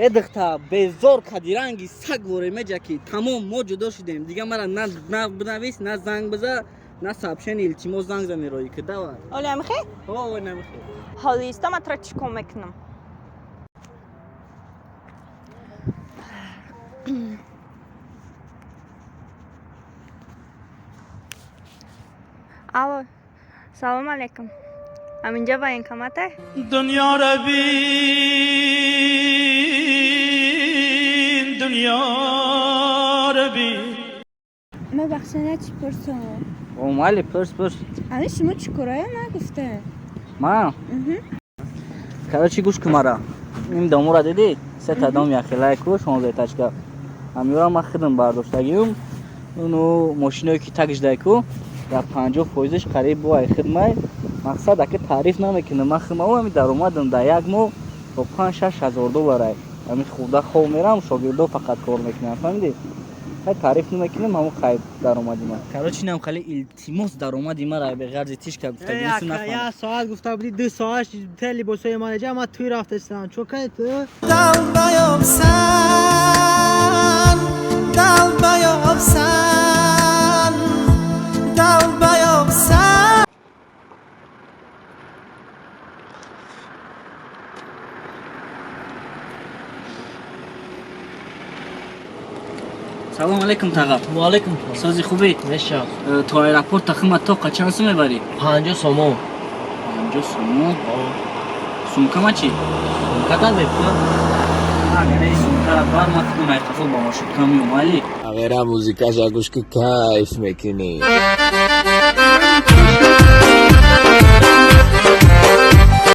Э духта, безор кади, ранги саг воре меҷа ки тамом мо ҷудо шудем. Дига мара на бинавис, на занг биза, на сообщение, илтимос, занг зани рои ки давай. Оли амихе? О, намихе. Ҳоли иста ман тра чӣ кор мекунам? Алло, салом алейкум. Аминҷа военкомате? Дунё ро бин, дунё ро бин. Мебахшед, чӣ пурсам? О, майли, пурс, пурс. Ани шумо чӣ корая нагуфте? Ман? Короче, гӯш кун мара. Ин домора дидӣ? Сета дом яхелай ку, 16 тачка. Ҳамёра ман худам бардоштагиюм. Ну, мошиное ки тагждай ку, дар 50 фоизаш қариб бо ай хидмай. Мақсад, ака, таъриф намекунам. Ман хидмао ҳами даромадам дар як моҳ то 5-6 ҳазор долларай. Ҳами хурда хов мерам, шогирдо фақат кор мекунам, фаҳмидӣ? Хай, таъриф намекунам, ҳамон хайр даромади ман. Короче, инам хеле, илтимос, даромади мара беғарзи тишка гуфтагӣ нафаҳмид. Я соат гуфта будӣ, 2 соат те либосои ман ҷа, ман туй рафтастам. Чо кай ту? Долбоёб сан, долбоёб сан, долбоёб сан. Салом алейкум, таға. Ваалайкум. Сози, хубӣ? Меша. То аэропорт тахима тоқа чанд сум мебарӣ? 50 сомон. 50 сомон? Сумкама чӣ? Када мепула? Агари сумкара бар, ман худам айқафо ба маршрутка меом, али. Агара музикаша гӯш ки, кайф мекунӣ.